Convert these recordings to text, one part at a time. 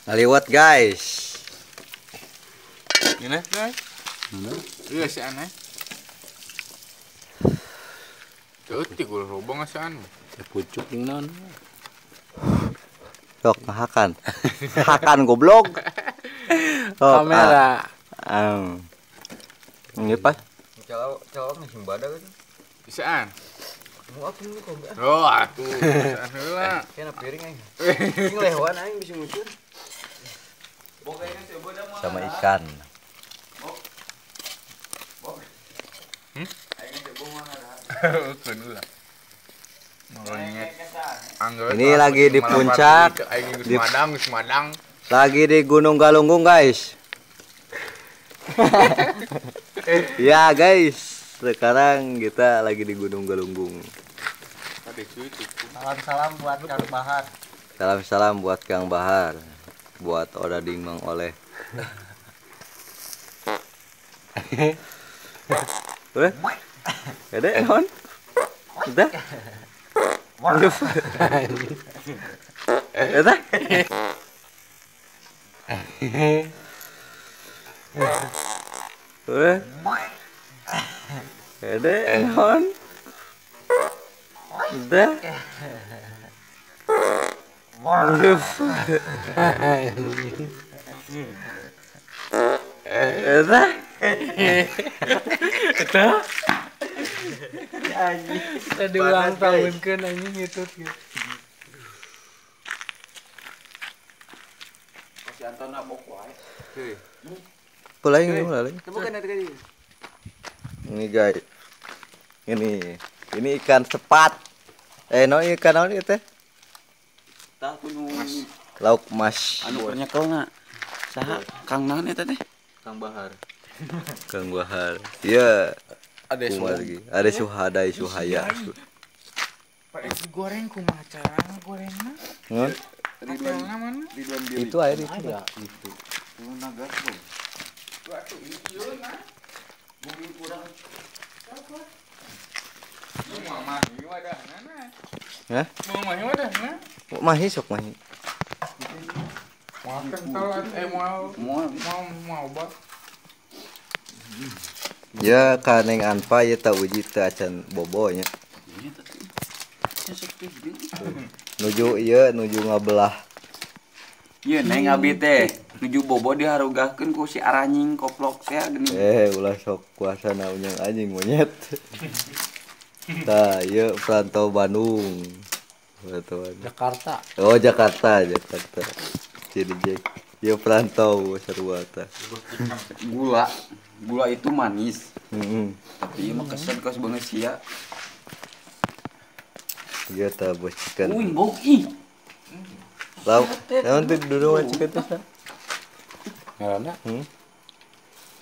Ngaliwat guys. Ini guys. Iya si aneh. Teutik ulah loba ngasaan. Pucuk jeung naon. Sok hakan. Hakan goblok. Kamera. Ini pas. Calok nih simbada gitu. Bisaan. Mau apa lu kok enggak? Oh, atuh. Bisaan heula. Kena piring aing. Sing lehoan aing bisa ngucur. Sama ikan. Ini lagi di puncak, di Madang. Lagi di Gunung Galunggung, guys. Ya, guys. Sekarang kita lagi di Gunung Galunggung. Salam-salam buat Kang Bahar. Salam-salam buat Kang Bahar. Buat Odading Mang Oleh. Udah? Ada non? Udah? Udah? Udah? Udah? Ada non? Udah? Udah? Udah? Eta tadi ulang tahun kan anjing gitu. Si Anton nabok wae. Mulai mulai. Ini guys. Ini ikan sepat. No ikan naon ieu teh? Tah kudu lauk mas. Anu nyekelna. Saha? Kang naon eta teh? Kang Bahar. Kang Bahar. Iya. Ada lagi. Ada Suhadai Suhaya. Pak goreng kumaha carana gorengna? Ngon? Ridwan itu air itu. Ada itu. Hah? Mahi sok mahi. Mau kental mau obat. Ya kaneng anpa ya tak uji teu acan bobo nya. Nuju ieu nuju ngabelah. Ieu neng abi teh nuju bobo diharugahkeun ku si aranying koplok teh geuning. Ulah sok kuasana unyang anjing monyet. Tah ieu perantau Bandung. Perantau Bandung. Jakarta. Oh Jakarta, Jakarta. Jadi Jack. Ieu perantau sarua tah. Gula. Gula itu manis. Tapi mah keset kos banget sia. Iya ta bos chicken. Uing bau ih. Lauk. Naon teh dudung chicken teh sa? Ngaranna?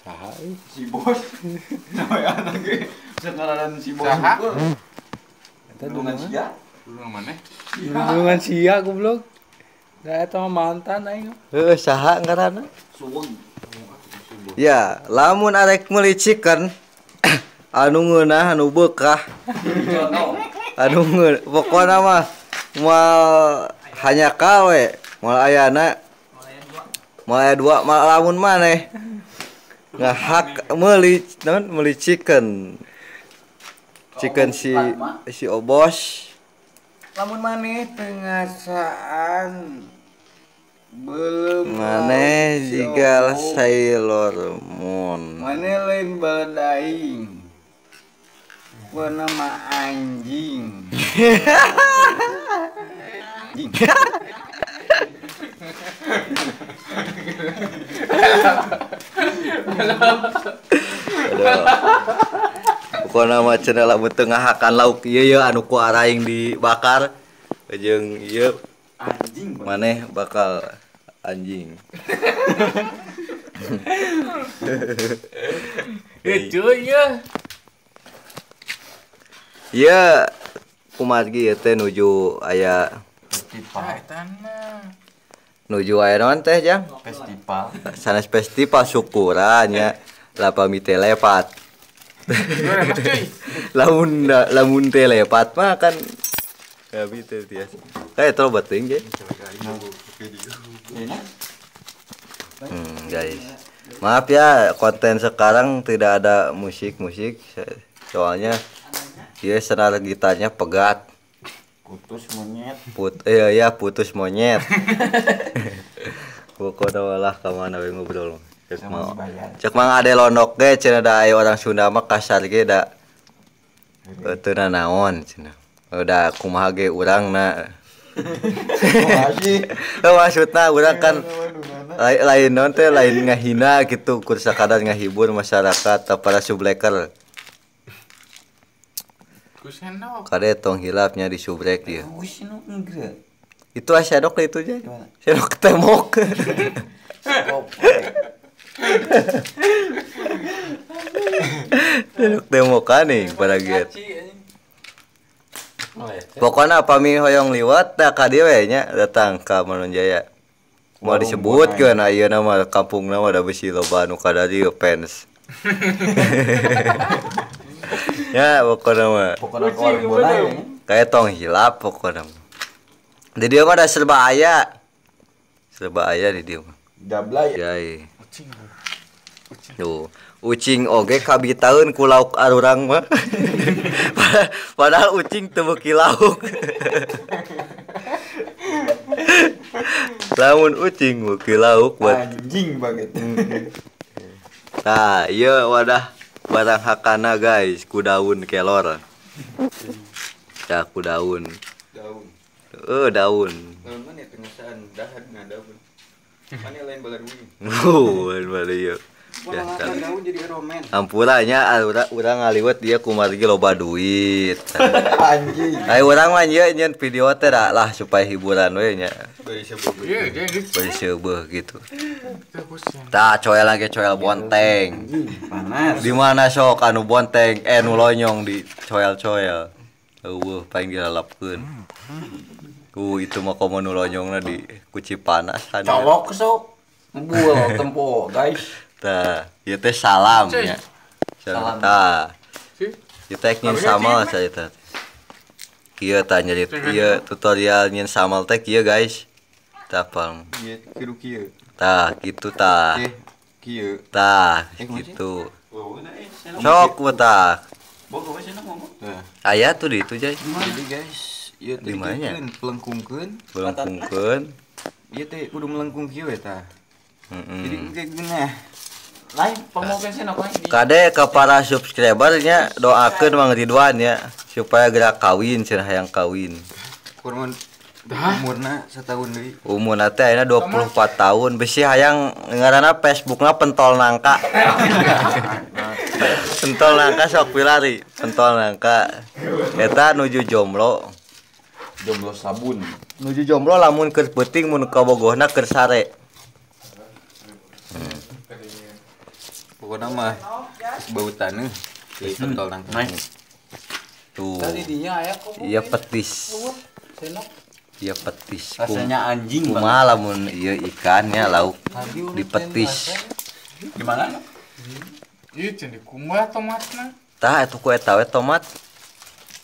Saha euy? Si bos. Namanya anak ge. Bisa ngaranan si bos. Saha? Eta dudungan sia. Dudungan maneh? Dudungan sia goblok. Da eta mah mantan aing. Heuh saha ngaranna? Suweng. Ya, lamun arek meuli chicken anu ngeunah anu beukah. Anu ngeunah pokona mah moal hanya kawe, moal ayana. Moal aya dua, moal lamun maneh ngahak meuli naon meuli chicken. Chicken si Obos. Lamun maneh teu ngasaan belum maneh jiga Sailor Moon. Maneh lain badaing. Bernama anjing. Aduh. Pokona mah cenah lamun teu ngahakan lauk ieu ye anu ku araing dibakar jeung ieu anjing maneh bakal anjing. Cuy ya. Ya kumargi ieu teh nuju aya festival. Nuju aya naon teh Jang? Festival. Sanes festival syukuran nya. Lapami teh lepat. Lamun lamun teh lepat mah kan gabi teh biasa. Kayak terlalu bating ge. Guys. Maaf ya, konten sekarang tidak ada musik-musik soalnya dia senar gitarnya pegat. Putus monyet. Iya, putus monyet. Pokoknya lah ka mana we ngobrol. Cek Mang Ade Londok ge cenah da aya orang Sunda mah kasar ge da teu nanaon cenah. Udah kumaha ge urangna. Maksudna urang kan lain non teh lain ngahina gitu, kur sakadar ngahibur masyarakat atau para subleker. Kade tong hilapnya di subrek dia. Itu sendok itu aja. Sendok tembok. Sendok tembokan nih para get. Pokoknya pami hoyong liwat tah ka dieu we nya datang ka Manonjaya. Mau disebutkeun ayeuna mah kampungna mah da bisi loba anu ka dieu fans. Ya pokokna mah. Pokokna ka warung kayak tong hilap pokokna. Di dieu mah da serba aya. Serba aya di dieu mah. Jablay. Jai. Tuh, ucing oge kabitaeun ku lauk arurang mah. Padahal ucing teu beuki lauk. Lamun ucing beuki lauk buat anjing banget. Tah, ieu wadah barang hakana guys, ku daun kelor. Ya ku daun. Daun. Daun. Lamun mana tengasaan dahar na daun. Mana lain balarui. Oh, lain balarieu. Biasa. Daun jadi romen. Ampura nya urang ngaliwet dia kumargi loba duit. Anjing. Ai urang mah ieu nyeun video teh lah supaya hiburan we nya. Bari seubeuh gitu. Tah coel lagi coel bonteng. Panas. Di mana sok anu bonteng nu lonyong di coel-coel. Eueuh paling dilalapkeun. Itu mah komo nu lonyongna di kuci panas. Colok sok. Ngebul tempo guys. Tah, ieu teh salam nya. Salam tah. Ieu teh nyin samal carita. Kieu tah nyerit ieu tutorial nyin samal teh kieu guys. Tah pang. Ieu kieu kieu. Tah kitu tah. Kieu. Tah kitu. Sok tah. Aya tuh di itu guys. Jadi guys, ieu teh pelengkungkeun. Pelengkungkeun. Ieu teh kudu melengkung kieu we tah. Jadi engke geunah. Lain pemokeun sendok lain. Kade ke para subscribernya doakeun Mang Ridwan ya supaya gerak kawin cenah hayang kawin. Kurang umurna setahun deui. Umurna teh ayeuna 24 tahun besi hayang ngaranna Facebookna pentol nangka. Pentol nangka sok pilari, pentol nangka. Eta nuju jomblo. Jomblo sabun. Nuju jomblo lamun keur peuting mun kabogohna keur sare. Pokoknya mah bau tanah di pentol nangka. Tuh. Iya petis. Iya petis. Rasanya anjing banget. Kumaha lamun ieu ikannya lauk di petis. Gimana? Ieu cenah kumaha tomatna? Tah atuh ku eta we tomat.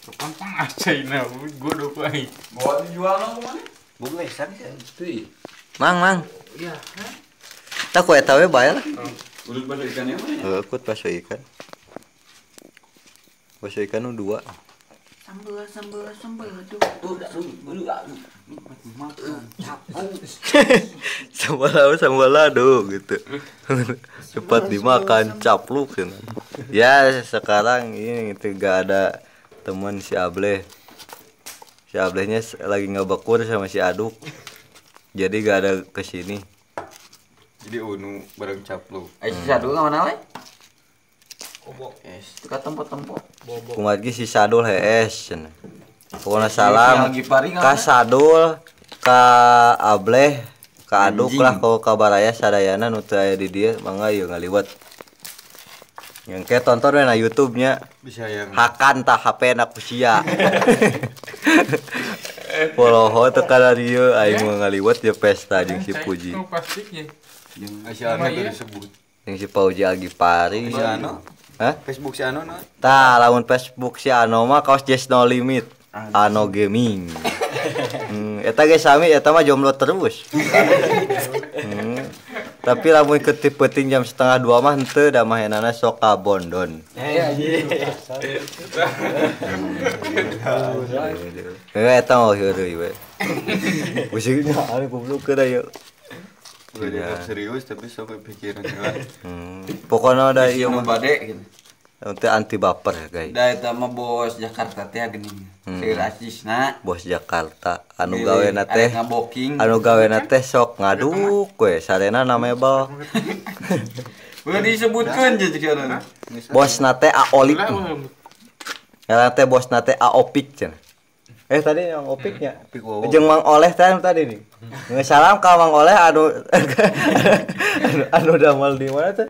Kapan pangacaina godo ku aing. Bawa dijual no kumaha? Boga sih. Mang, mang. Iya. Tah ku eta we bae lah. Udah bakso ikannya mana? Heeh, kut bakso ikan. Bakso ikan nu 2. Sambel sambel sambel aduh. Sambal sambal aduh gitu. Cepat dimakan capluk gitu. Ya sekarang ini itu gak ada teman si Ableh. Si Ablehnya lagi ngebekur sama si Aduk. Jadi gak ada kesini. Jadi unu bareng capluk. Si Sadul ka mana we? Obok. Es, ka tempo-tempo. Kumargi si Sadul hees cenah. Pokona salam ka Sadul, ka Ableh, ka Aduk lah ka baraya sadayana nu teu aya di dieu mangga ieu ngaliwet. Yang ke tonton we na YouTube-nya. Bisa yang hakan tah HP na ku sia. Poloho teu kana dieu aing mah ngaliwet ye pesta jeung si Puji. Jeung si Ano teu disebut. Jeung si Pauji Agipari. Si Ano Hah? Facebook si Ano naon? Tah, lamun Facebook si Ano mah kaos Just No Limit. Ano Gaming. Eta ge sami eta mah jomblo terus. Tapi lamun ketip peuting jam 1:30 mah henteu da mahenana sok ka Bondon. Eta mah heureuy we. Pusingnya anu goblok keur ieu. Udah serius tapi sok pikiran heula. Pokona da ieu mah bade gitu. Teu anti baper guys. Da eta mah bos Jakarta teh geuning. Seueur asisna. Bos Jakarta anu gawena teh ngaboking. Anu gawena teh sok ngaduk we sarena na mebel. Ulah disebutkeun je cek anu. Bosna teh Aolik. Ngaran teh bosna teh Aopik cenah. Tadi yang Opiknya. Jeung Mang Oleh teh tadi nih. Salam ka Mang Oleh anu anu damel di mana teh?